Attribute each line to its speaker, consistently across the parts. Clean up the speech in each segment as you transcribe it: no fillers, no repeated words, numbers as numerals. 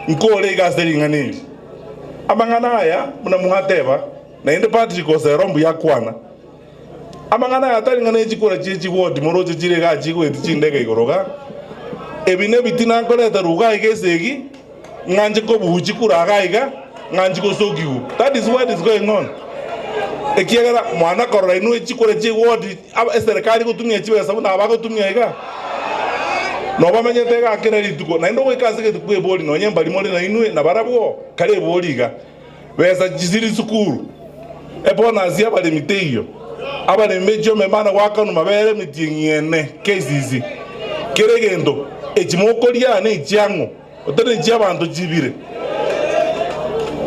Speaker 1: Nkore iga ase ring'ana eri. Amang'ana aya buna mwateba, naende Patrick Osero mbuya akwana. Amang'ana aya tari ng'a nechikura chie chigoti moroche chire igaa chigoeti chindege igoro igaa. Ebi nebitina nkoreta ruga iga esegi, ng'a nche kobugu chikura igaa iga, ng'a nchi gosokigwa. That is what is going on. Ekiagera mwana korora inwe chikura chie ward, eserekari egotumia chibesa buna abagotumia igaa, nobamenyete igaa kera rituko. Naende ogoika ase egento kwebori nonye mbari more nainwe nabarabwo, kare ebori iga. Besa chisiri sukuru, ebonus y'abaremi teiyo, abaremi be chiombe mbana goakanwa mabere emetienyi ene, KCC. Kera egento echi mokoria nechiang'o, otari nechiabanto chibire.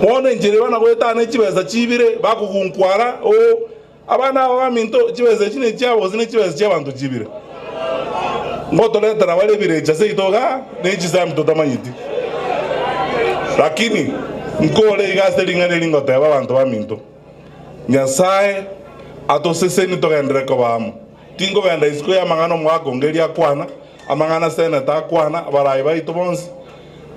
Speaker 1: Bono enchera bana goetana chibesa chibire bakogunkwara oo abana aba baminto chibesa echi nechiabo gose nechibesa chiabanto chibire. Ngotoretera bare ebirecha seito igaa ne chisambi totamanyeti. Lakini nkore iga ase ring'ana eri ngoteba abanto baminto, Nyasae atosesenie togenderere koba amo. Tinkogenda isiko y'amang'ana omogaka onge erio akwana, amang'ana seneta akwana, abarai baito bonsi,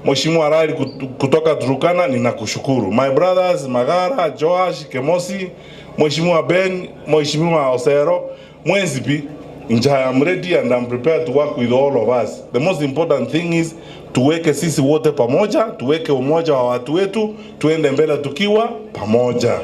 Speaker 1: Mheshimiwa Arari kutoka Turkana ninakushukuru. My brothers Magara, Joash, Kemosi, Mheshimiwa Ben, Mheshimiwa Osero, mwensi pi, inche I am ready and am prepared to work with all of us. The most important thing is tuweke sisi wote pamoja, tuweke umoja wa watu wetu, tuende mbele tukiwa pamoja.